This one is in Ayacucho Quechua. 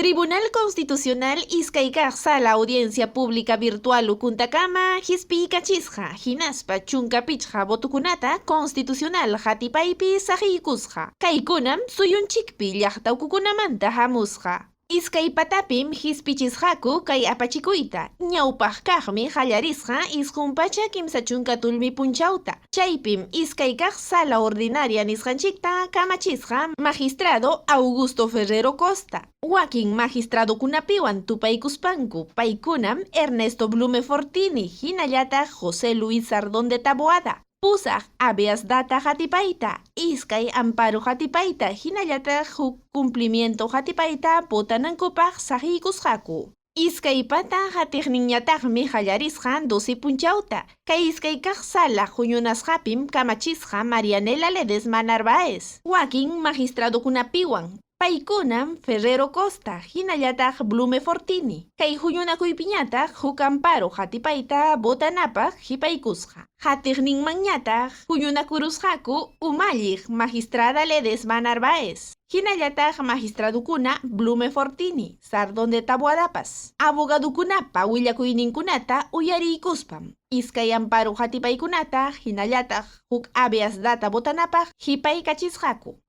Tribunal Constitucional iskay kaq sala audiencia pública virtual ukuntakama hispiykachisqa hinaspa 15 votokunata constitucional hatipaypi saqiykusqa. Kaykunam suyunchikpi llaqta ukukunamanta hamusqa. Iskay patapim hispichisqaku kay apachikuyta. Ñawpaq kaqmi qallarisqa 930 tullmi punchawta. Chaypim iskay kaq sala ordinaria nisqanchikta kamachisqa magistrado Augusto Ferrero Costa. Wakin magistradokunapiwan tupaykuspanku, paykunam Ernesto Blume Fortini hinallataq José Luis Sardón de Taboada. Pusaq habeas data hatipayta, iskay amparo hatipayta hinallataq huk cumplimiento hatipayta votanankupaq saqiykusqaku. Iskay pata hatiqninñataqmi qallarisqa 12 punchawta. Kay iskay kaq sala huñunasqapim kamachisqa Marianela Ledesma Narváez. Wakin magistradokunapiwan, paykunam Ferrero Costa hinallataq Blume Fortini. Kay huñunakuypiñataq huk amparo hatipayta votanapaq hipaykusqa. Hatiqninmanñataq huñunakurusqaku umalliq magistrada Ledesma Narváez. Hinallataq magistradukuna Blume Fortini, Sardón de Taboadapas. Abogadukunapa willakuyninkunata uyariykuspam. Iskay amparo hatipaykunata hinallataq huk habeas data votanapaq hipaykachisqaku.